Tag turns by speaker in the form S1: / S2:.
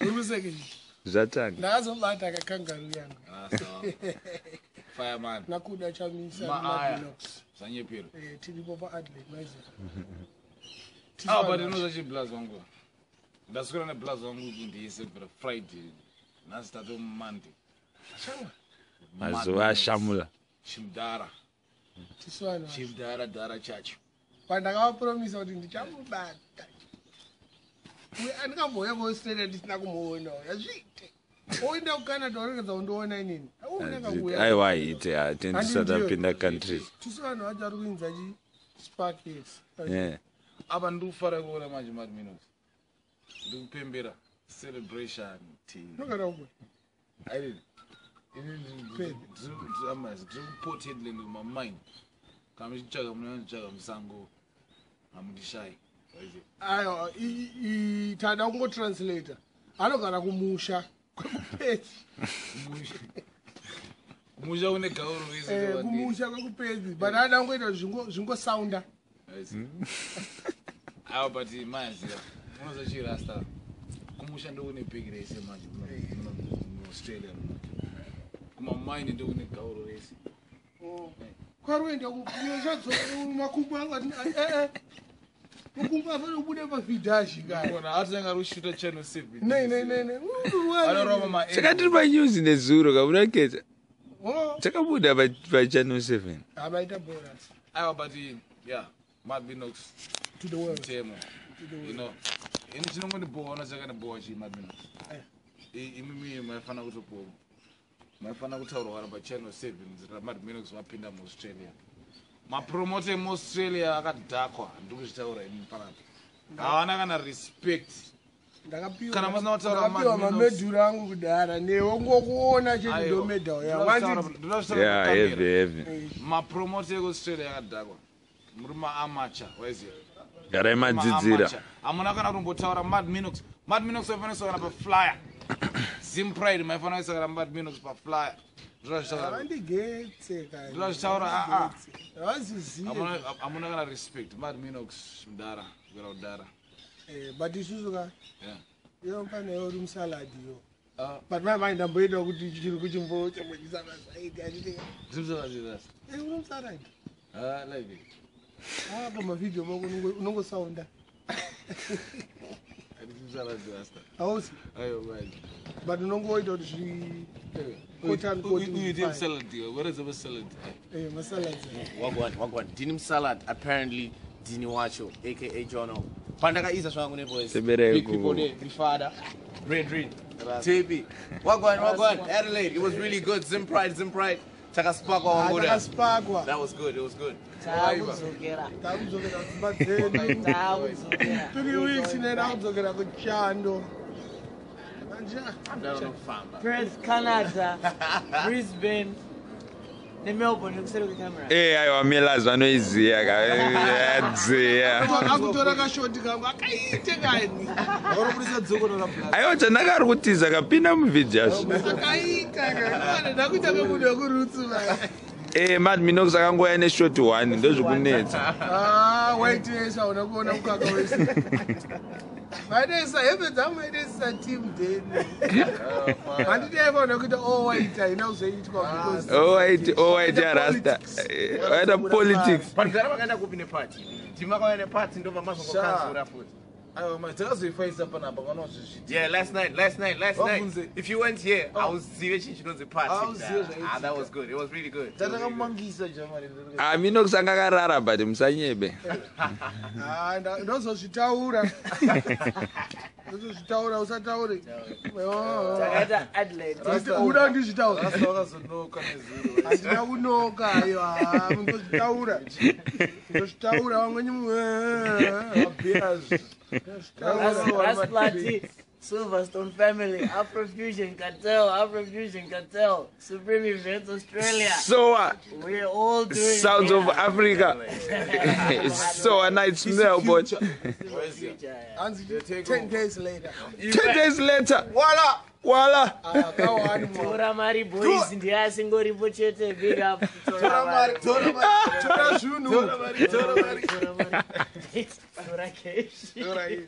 S1: Uri kuseke chii?
S2: Zvatanga.
S1: Ndakazobata kakangaru yangu.
S3: Fireman.
S1: Nakuda Chamisa.
S3: Maaya.
S1: Madinox.
S3: Zvanyepero.
S1: Tiripo paAdelaide maiziva.
S3: Ah, but inoza chiblaz wangu. Ndaswera neblaz wangu kuti ndiise kubvira Friday. Nhasi tato Monday.
S1: Shamwa.
S2: Mazuva ashamula.
S3: Chimdara.
S1: Tisu vanhu.
S3: Chimdara dhara chacho.
S1: Pandakavapromisa kuti ndichamubata. Uye andikambouya kuAustralia ndisina kumuona. Yazviite. Oenda kuCanada oregedza kundiona inini. Auona kakuuya.
S2: Aiwa, ite hatendisati apinda country.
S1: Tisu vanhu vacho vari kuinza chi spark yes.
S2: Yeah.
S3: Apa ndiri kufara kuona manje Mad Minox. Ndiri kupembera celebration team.
S1: Unogara uko.
S3: Aidini. Ndiri kuPort Hedland kumamine. Kana muchitsvaga munondotsvaga musango. Hamundishayi. Waiziva?
S1: Aiwa, tada kungotranslata. Anogara kumusha kwekupedzi.
S3: Kumusha kune gauro rese.
S1: Kumusha kwekupedzi, but ada kungoita kuti zvingosaunda.
S3: Aiwa, but maziva unoza chirasta kumusha ndokune bhegi rese manje muAustralia, kumamaini ndokune gauro rese.
S1: Kwaruenda makumbo angu makumbo afanira kubuda pavhidhashi kaya.
S3: Ona atanga ari kushuta Channel 7.
S1: Nei, nei, nei, nei.
S3: Anorova ma
S2: Saka tiri panews nezuro kaburaketa.
S1: Oh.
S2: Takabuda paChannel 7.
S1: Amaita bonus.
S3: Aiwa, but yeah, Mad Minox
S1: To the world.
S3: mutemo.
S1: To the
S3: You
S1: world.
S3: know, ini chinongondibhowa chakandibhowa chii, Mad Minox? Imimi maifana kutopuwa, maifana kutaurwa kana paChannel 7 Mad Minox vapinda muAustralia. Mapromota emuAustralia akadhakwa, ndiri kuzvitaura ini panapa. Havana kana respect. Kana musina kutaura
S1: Ndakapiwa
S3: Mad Minox.
S1: mamedhuru angu kudhara newe ngokuona chete ndo medal yangu. Handiti-
S2: Yeah, heavy, heavy.
S3: Mapromota ekuAustralia akadhakwa, muri maamacha, waiziva?
S2: Garai madzidzira.
S3: Hamuna kana kutombotaura Mad Minox. Mad Minox vaifanira kuisa kana paflyer. Zim Pride maifanira kuisa kana Mad Minox paflyer. Ndozvitaura.
S1: Havandigetse kani.
S3: Ndozvitaura, ah, ah.
S1: Havazizive.
S3: Hamuna kana respect. Mad Minox mudara kubvira kudara.
S1: But isusu ka iyo mfana uri musaladi yo.
S3: Ah.
S1: But mai mai ndamboita kuti chiri kuchimbo chambochisakazaiti achiti
S3: Zimsakazirasa.
S1: uri musaladi.
S3: Ah, live.
S1: Ah, pamavhidhiyo mako unongosaunda.
S3: Zimsakazirasa.
S1: Hausi.
S3: Ayo man.
S1: But unongoita kuti zvi quote unquote
S3: Uite
S1: fine.
S3: salad. What is a salad?
S1: Masalads.
S4: Wagwan, wagwan. Dini salad, apparently Dini Wacho, aka Jono. Pandakaisa zvangu neboys.
S2: Sebereko.
S4: Big people there, the father, Brethren, TB. Wagwan, wagwan, Adelaide. It was really good. Zim Pride, Zim Pride. Takaspakwa wanguda.
S1: Takaspakwa.
S4: That was good. It was good.
S5: Taakudzokera.
S1: Takudzokera kudzimba dzedu.
S5: Taakudzokera.
S1: 3 weeks nena kudzokera kuchando.
S4: Ndanofamba.
S5: Perth, Canada, Brisbane neMelbourne kuseri kwecamera.
S2: Aiwa, Melas vanoiziya ka. Dziya.
S1: Akutora kashoti kangu akaite kani.
S3: Aurobudisa dzoko ra black.
S2: Aiwa, chanaka ari kutiza kapinda muvhidhiyo azvo.
S1: Akaita kani. Ndakuita kemunhu wekurutsu.
S2: Mad Minox akangoya neshoti one, ndozvikunetsa.
S1: Ah, waitesa una kuona mukaka wese. Vaitesa hembe dzangu, vaitesa team deni. Handiti aifanira kuita all white, haina kuzoitwa because
S2: Owaiti arasta waita politics.
S4: But gara vakaenda kupi neparty? Ndimi vakauya neparty ndobva mazongokanzura futi.
S3: Aiwa man, takazoifaisa panapa kana wazvizviti.
S4: Yeah, last night, last night, last night.
S3: Wabvunze.
S4: If you went here, I was zive chinhu chinonzi party.
S3: Auzive zvaitika.
S4: Ah, that was good. It was really good. It was really good.
S3: Tatakamangisa jamani.
S2: Ah, Minox anga akarara, but musanyebe.
S1: Ah, ndozozvitaura. Ndozozvitaura, usataure. Oh.
S5: Takaita Adelaide.
S1: Uda ndizvitaura.
S3: Rasta wakazonoka nezuro.
S1: Handina kunoka, aiwa, ndozvitaura. Ndozvitaura vamweni.
S3: Mabeers.
S5: Rasplati, Silverstone Family, Afrofusion Cartel, Afrofusion Cartel, Supreme Events Australia.
S2: Soa.
S5: We're all doing
S2: Sounds of
S5: it.
S2: Africa. Soa Nights Melbourne.
S5: Future, yeah.
S1: Hanzi 10 days later.
S2: 10 days later.
S4: Voila!
S2: Voila.
S1: Ah, kawani mwa.
S5: Tora mari boys ndiye asingoripo chete, big up. Tora mari.
S4: Tora mari,
S1: Tora zvinhu.
S4: tora mari, tora mari.
S5: Tora mari. Tora cash.
S1: Tora izi.